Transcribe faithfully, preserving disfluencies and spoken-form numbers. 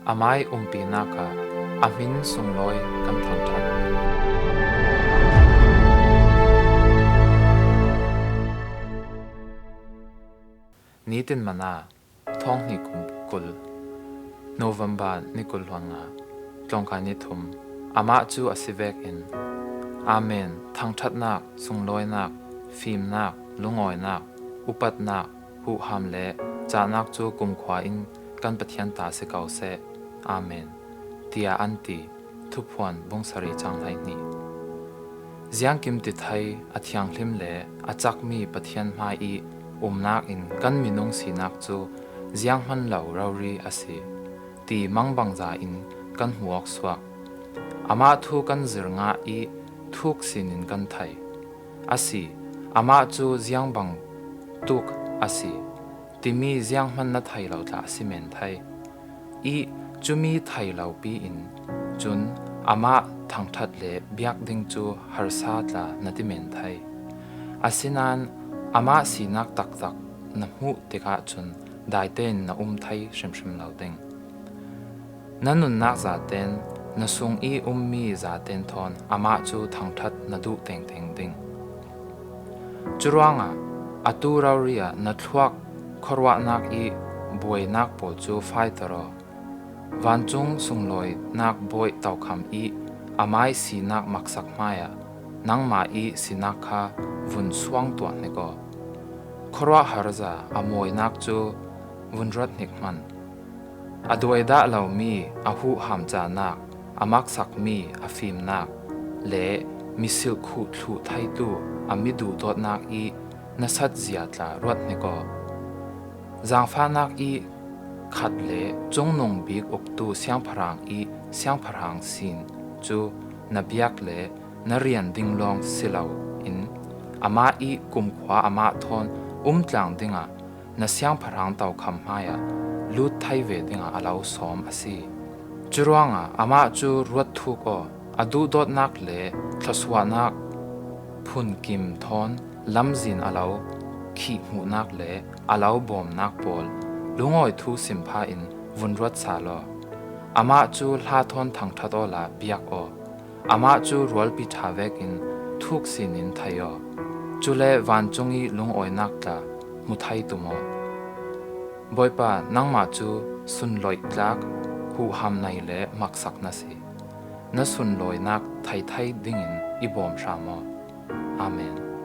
Amah umpinak ah a hmin sunglawi kan thangṭhat. Nitin Manna, thawng hnih kum kul, November ni kul hluan nga, tlawngkai ni thum. Amah cu a si vekin, Amen. Thangṭhatnak, sunglawinak, fimnak, lungawinak, upatnak, huham le cahnak cu kumkhua in kan Pathian ta si ko seh. Amen, tiah an ti. Thuphuan bung sarih cang hleihnih. Ziangkim ti thei, a thianghlim le a cakmi Pathian hmai i umnak in kan minung sinak cu zianghman lo rori a si ti mangbangza in kan hmuh awk suak. Amah thu kan zir ngah i thuk sinin kan thei. A si, amah cu ziangbang tuk a si timi zianghman na thei lo tla a si men thei. I cumi thei lo pi in cun amah thangṭhat le biak ding cu harsa tla na ti men thei. Asinain amah sinak taktak na hmuh tikah cun daitein na um thei hrimhrim lo ding. Na nunnak zaten, na sung i ummi zaten thawn amah cu thangṭhat na duh tengteng ding. Curuangah atu rori ah na thluak khuaruahnak i buainak pawl cu faiter aw. Vancung sunglawinak bawi tokham i amai sinak maksak hmaiah nangmah i sinak kha vun suang tuah hnik aw. Khuaruahharza a mawinak cu vun ruat hnik hmanh. A duaidah lomi a huham cahnak, a maksakmi a fimnak, le misilh khuh thluh theitu a mi duhdawtnak i nasat zia tla ruat hnik aw. Zaangfahnak i khat le cungnung bik uktu siangpahrang i siangpahrang sin cu na biak le na rian ding lawng si lo in, amah i kumkhua amah thawn umtlang dingah na siangpahrang tokham hmaiah lut thei ve dingah a lo sawm a si. Curuangah amah cu ruat thuk aw. A duhdawtnak le thluasuahnak phunkim thawn lamzin a lo khihhmuhnak le a lo bawmnak pawl lungawi thu sim pha in vun ruat sal aw. Amah cu hla thawn thangṭhat awla biak aw. Amah cu rualpi ṭha vekin thuk sinin thei aw. Cule vancung i lungawinak tla hmu thei tum aw. Bawipa, nangmah cu sunloih tlak, huham nei le maksak na si. Na sunlawinak theithei dingin i bawm hram aw. Amen.